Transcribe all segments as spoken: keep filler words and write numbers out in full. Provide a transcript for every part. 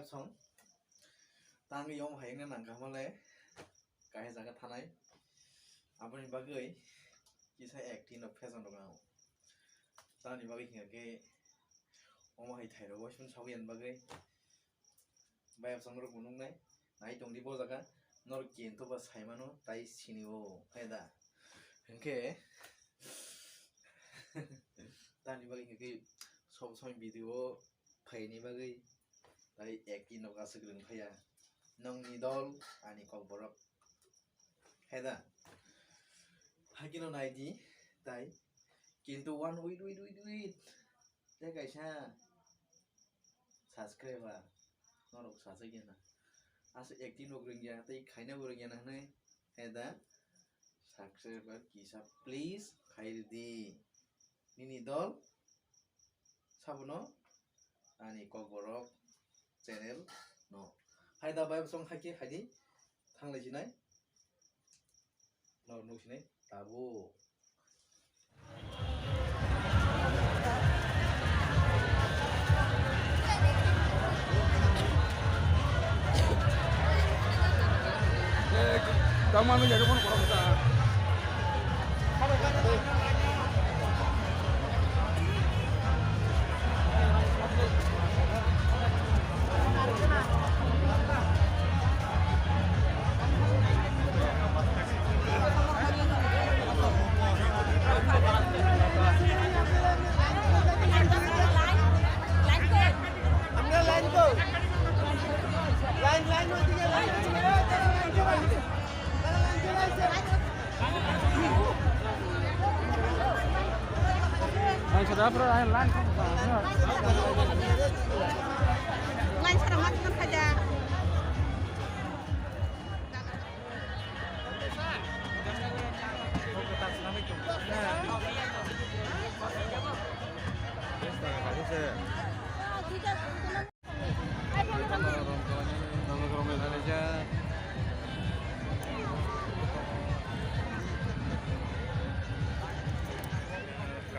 Song tangwi omo hai wngna nangkha hwnle kaisa jaga thanai. Aboni bagwi kisa acting rok fashion rok nango. Tamni bagwi hinkhe omo hai thairok waisung sawi ani bagwi. Bayapsong rok bo nuknai, nai tongdi bo jaga, norok kintu ba saimano tai sinio, hai da. Hinkhe, tani bagwi hinkhe sob somoi video phaini bagwi tai acting rok aswk rwng phaiya. Nongni dol, ani kokborok. Hai da. Hakino naidi, tai. Kintu one wait, wait, wait, wait. Tei kaisa subscriber norok sajakya na. Aswk acting rok rwngya tei khaina bo rwngya na hwnwi hai da subscriber kisa please khai rwdi. Nini dol sabono ani kokborok channel no. Hai da bai bosong hai khe hai di thanglai sinai. Norok nuksinai tabuk. Tangma nung jadu kono kono kota.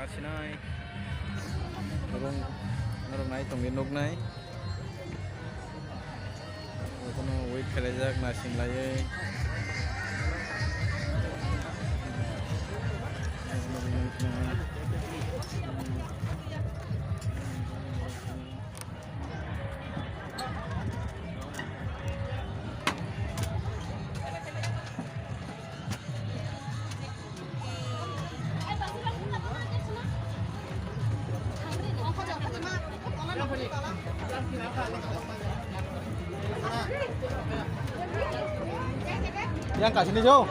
Kasinai. Norok, norok nai tongwi nuknai. Bono wait khlaijak naising laiwi. Yang kasih nih, Jo.